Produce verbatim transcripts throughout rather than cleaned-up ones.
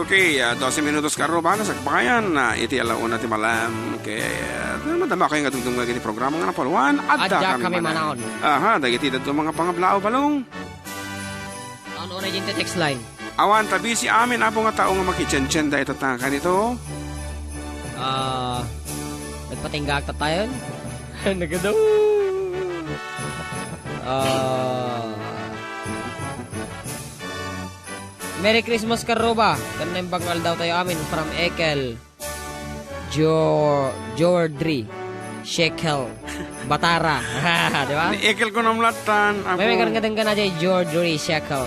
Okay, ah, dose minutos karuba, nasagpayan, ah, iti alauna ti malam. Okay, ah, madama kayo nga dumdum nga iti programa nga napalwan. Adda Adda kami kami manaon. Manaon. Aha, dagiti dadto mga pangablaaw, balong. Ano na yung text line? Awan, ta busy amin, apo nga tao nga makichenchen da ito ta kanito. Ah, nagpatingga ka tayo? Nagadaw. Ah, Merry Christmas, Karuba. Kan naimbag nga aldaw tayo amin from Ekel. Jo-, Jordri. Shekel. Batara. Di ba? Ni Ekel ko namlatan. Ako. May may karang kadang ka na dyan, Jordri Shekel.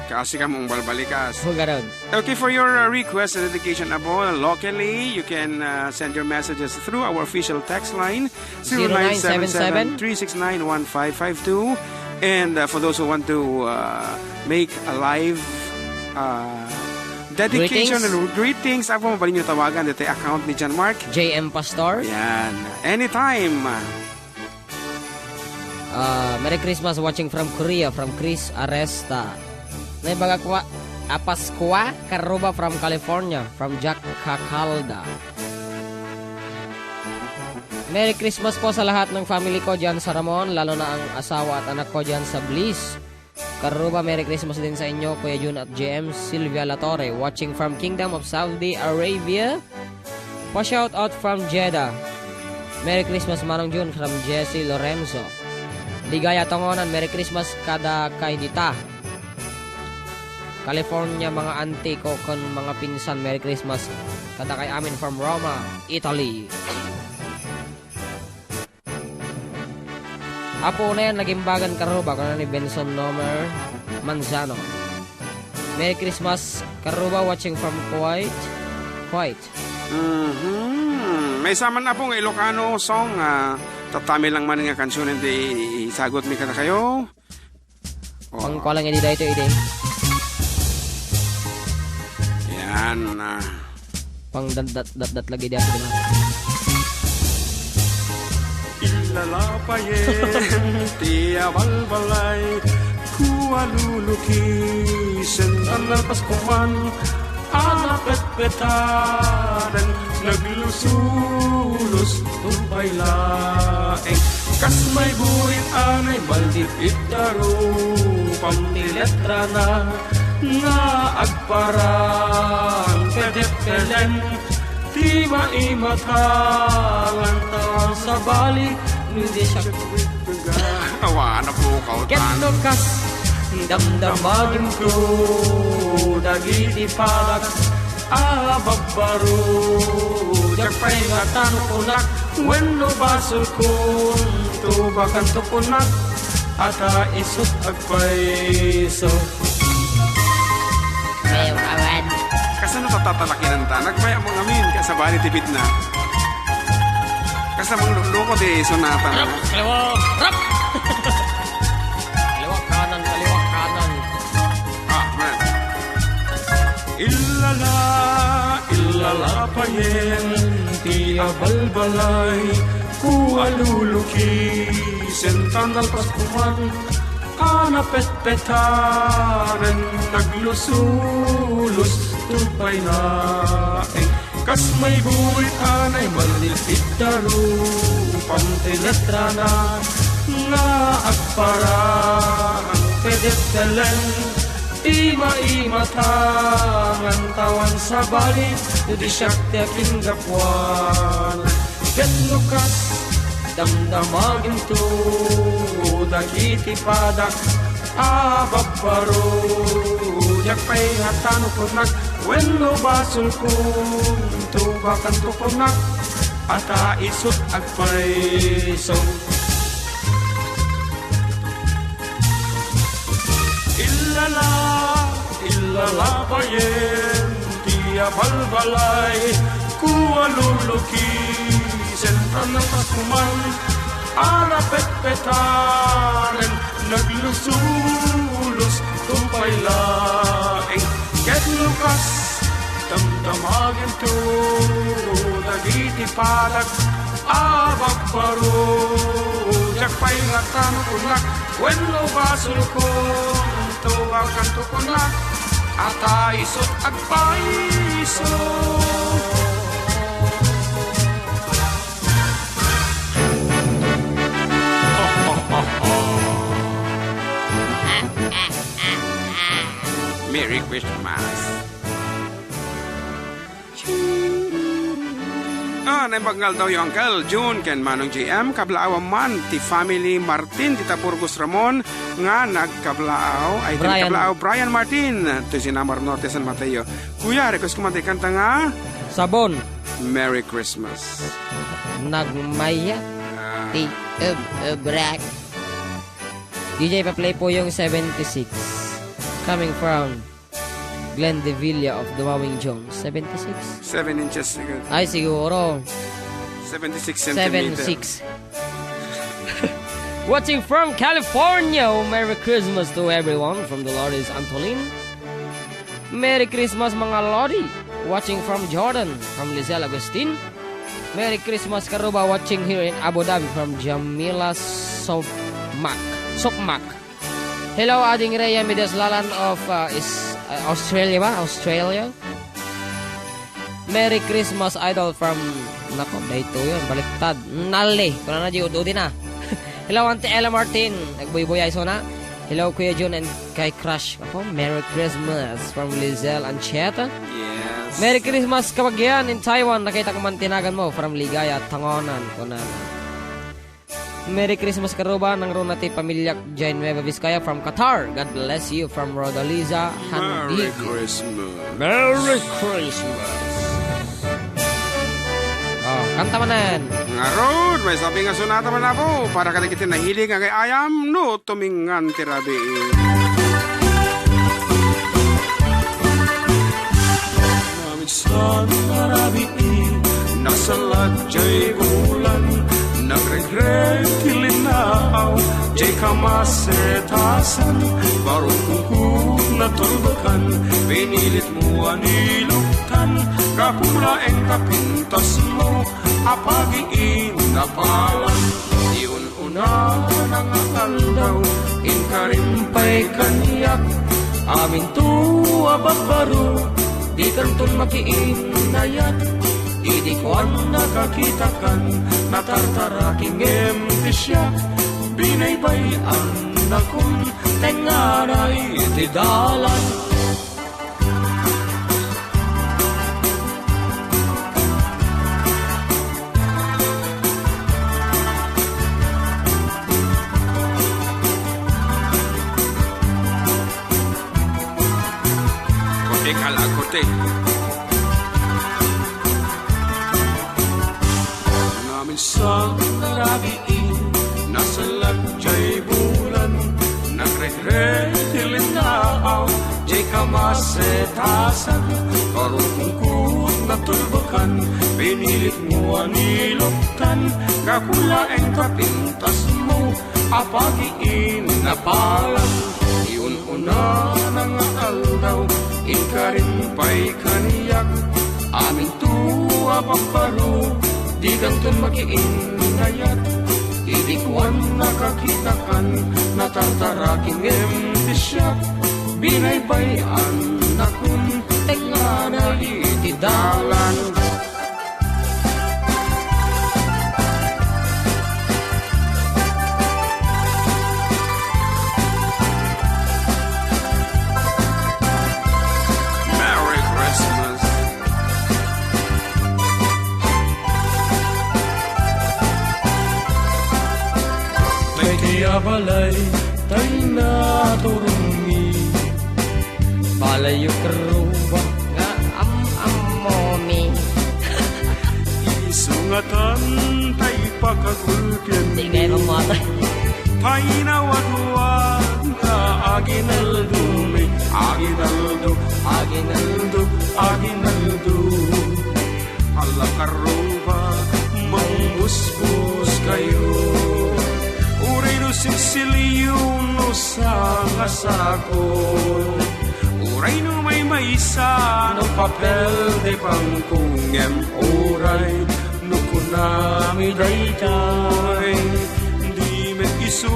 Kasi ka mong balbalikas. Huwag ganun. Okay, for your, uh, request and dedication, abo, locally, you can, uh, send your messages through our official text line, zero nine seven seven, three six nine, one five five two. And, uh, for those who want to, uh, make a live, uh, dedication Greetings. And greetings, ako, mabalin nyo tawagan dito account ni John Mark. J M Pastor. Yan. Anytime. Ah, Merry Christmas, watching from Korea, from Chris Aresta. Naibagak wa, Apaskua, Karuba from California, from Jack Kakalda. Merry Christmas po sa lahat ng family ko dyan sa Ramon, lalo na ang asawa at anak ko dyan sa Bliss. Karuba, Merry Christmas din sa inyo, Kuya Jun at J M. Sylvia Latore, watching from Kingdom of Saudi Arabia. Pa-shout out from Jeddah. Merry Christmas, Manong Jun, from Jesse Lorenzo. Ligaya Tongonan, Merry Christmas kada kay dita. California, mga auntie ko kon mga pinsan, Merry Christmas kada kay amin from Roma, Italy. Apo na yan, nagimbagan Karuba, kuna ni Benson Nomer Manzano. Merry Christmas, Karuba, watching from Kuwait. Kuwait. Mhm. May saman, apo, nga Ilocano song, ah, tatami lang man nga kansunen ti isagot mi kada kayo. Oh. Pangkualang idi daytoy idi. Yan, ah. Pangdatdat-datdat lagi di ako din. Ilalapayen ti abalbalay, kualuluki, sentan nalpas kuman, a napetpetanen, naglusulos, tumpay laeng. Kas may burit a naimaldit iti rupam ti letrana, nga agparang pedepelen ti maimatangan ta sabali, no di siak Awan, napukaw. Ket no kas damdamagimto dagiti padak a babbaro, diak pay nga tano kunak, wenno basolkon, tubakanto kunak, a ta isut agpayso. Ayaw awan. Kasano ta tatalakinan ta? Nagmay among amin, kasabali ti bitna. Kasabang lukluko ti sonata na. Rap! Kaliwa! Rap! Kaliwa kanan, kaliwa kanan. Ah, man. Illala, illala payen, ti abalbalay, kualuluki, sentan nalpas kuman, a napetpetanen, naglusulos, tumpay laeng. Kas may burit a naimaldit iti rupam ti letrana, nga agparang pedepelen ti maimatangan ta awan sabali, no di siak ti akingapuan. Ket no kas damdamagimto dagiti padak a babbaro, diak pay nga tano kunak, wenno basolkon, tubakanto kunak, a ta isut agpayso. Illala, illala payen, ti abalbalay, kualuluki, sentan nalpas kuman, a napetpetanen, naglusulos, tumpay laeng. Ket no kas damdamagimto dagiti padak a babbaro, diak pay nga tano kunak, wenno basolkon, tubakanto kunak, Atay isut' agpayso. Merry Christmas. Ah, naimbag nga aldawyo, Uncle Jun ken Manong J M, kablaawan man ti family Martin dita Burgos Ramon nga nagkablaaw, ay, Brian. Nagkablaaw, Brian Martin, ti Sinamar Norte, San Mateo. Kuya, request ko man ti kanta nga Sabon. Merry Christmas. Nagmaya. Ah. Ti ub-, ubrak. D J, pa-play po yung seventy-six. Coming from Glenn Devilla of Duwawing Jones, seventy-six? Seven inches siguro. Ay, siguro. Seventy-six centimeter. Seven six. Watching from California. Oh, Merry Christmas to everyone from Dolores Antolin. Merry Christmas, mga lodi. Watching from Jordan, from Lizelle Agustin. Merry Christmas, Karuba. Watching here in Abu Dhabi from Jamila Sokmak. Sokmak. Hello, Ading Rhea Midas Lalan of, uh, is, uh, Australia ba? Australia? Merry Christmas, Idol, from, nako, daytoy yun, baliktad. Nali, kuna na di, ud-udi na. Hello, Auntie Ella Martin, nagbuybuy ay sona. Hello, Kuya Jun and kay Crush. Ako, Merry Christmas from Lizelle Anchieta. Yes. Merry Christmas, kabagyan, in Taiwan. Nakita ko man tinagan mo from Ligaya, Tangonan, kuna na. Merry Christmas, Karuba, nang runa ti pamilyak jay Nueva Vizcaya from Qatar. God bless you from Rodaliza Merry Handig. Christmas. Merry Christmas. Oh, kanta manen. Ngarud, may sabi nga sonata man, Apo, para kadagiti nahilig nga agay-ayam no tumingan ti rabii. Naminsan a rabii, nasalat jay bulan, nagregreg ti linnaaw, jay kamasetasan, barukongko natulbokan, pinilitmo a niluktan, gapu laeng ta pintasmo a pagiinnapalan. Ti un-unana nga aldaw, inkarim pay kaniak, aminto a babbaro, dikanton makiinnayat. Idi kuan, nakakitakan, natartaraki ngem ti siak, binaybay-annakon, tengngana iti dalan. Kote kala, kote. Naminsan a rabii, nasalat jay bulan, nagregreg ti linnaaw, jay kamasetasan, barukongko natulbokan, pinilitmo a niluktan, gapu laeng ta pintasmo a pagiinnapalan. Ti un-unana nga aldaw, inkarim pay kaniak, aminto a babbaro, dikanton makiinnayat. Idi kuan, nakakitakan, natartaraki ngem ti siak, binaybay-annakon, tengngana iti dalan. Merry Christmas. Daytoy a balay, tay naturongmi. Balayyo, Karuba, nga am-ammomi. Isu nga tan tay pakagulpianmi. Di kayo mamatay. Tay nawadwad nga aginaldomi, aginaldo, aginaldo, aginaldo. Ala, Karuba, mangbusbos kayo. Uray no sinsilyo, no sangasako, uray no maymaysa, no papel de bangko, ngem uray no kunami daytoy, di met isu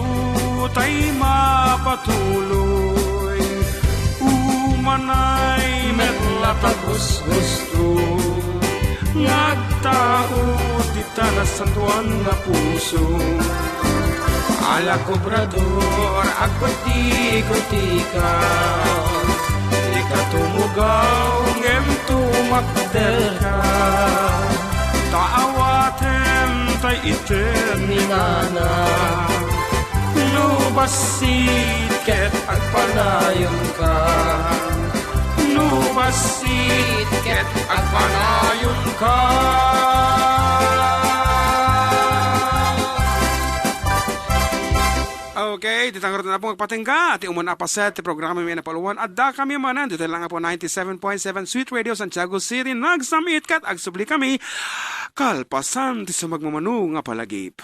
tay mapatuloy. Umana Agusgusto nga agtaud dita nasantoan nga puso. Ala Obrador, agpatigutika. Dika tumugaw, ngem tumakderka. Ta awatem tay iter ni nana. No bassit ket agpanayonka. No bassit ket agpanayonka. Okay, ti tangarot na pong agpatengga ti umuna a paset ti programa mi a napauluan. Adda kami manen ditoy lang po ninety-seven point seven Sweet Radio Santiago City. Nagsam-it ket agsubli kami kalpasan ti sumagmamano nga palagip.